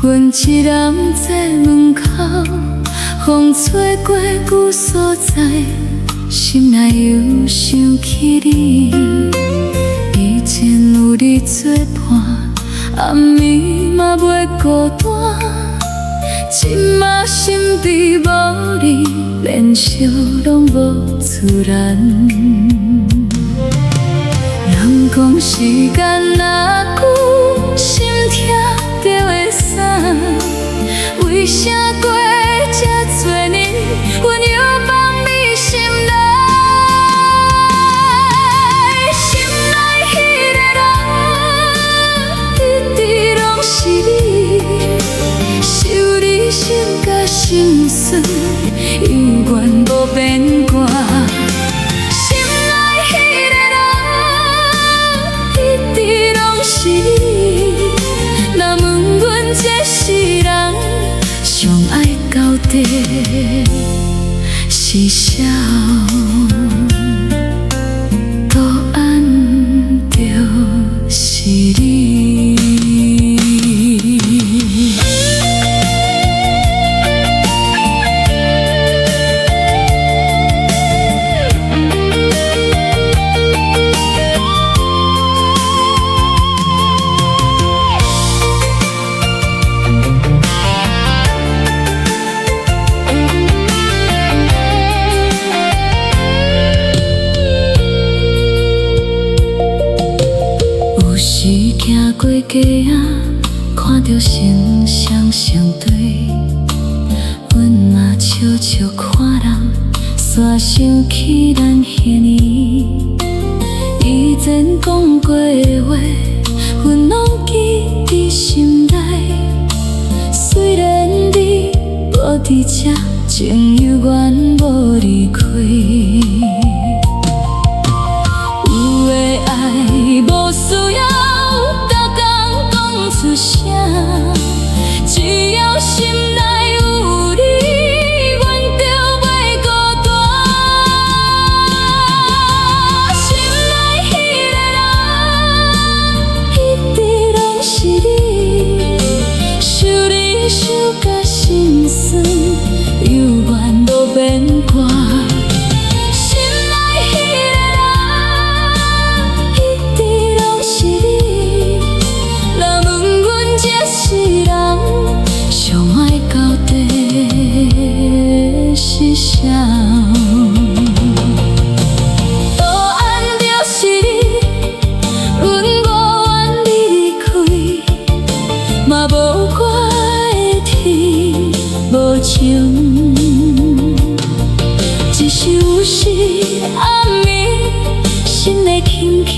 阮一人坐門口，風吹過舊所在，心內又想起你。以前有你做伴，暗暝嘛袂孤單。這馬身邊無你，連笑攏無自然。人講時間若久，心疼就會散。為啥過這濟年，阮猶放你心內？心內彼个人，一直攏是你。想你心甲心酸，猶原無變卦。心內彼个人，一直攏是你。若問阮這世人上愛到底是啥？答案就是你。有時行過街仔，看著成雙成對，阮嘛笑笑看人，煞想起咱彼年。以前講過的話，阮攏記佇心內。雖然你無佇這，情猶原無離開。有的愛無需要逐工講出聲，只要心內有你，阮就袂孤單。心內彼个人，一直攏是你。想你想甲心酸，猶原無變卦。心內彼个人，一直攏是你。若問阮這世人上愛到底是啥？答案就是你，阮無願你離開，嘛無怪天無情。只是有時暗暝，心會輕輕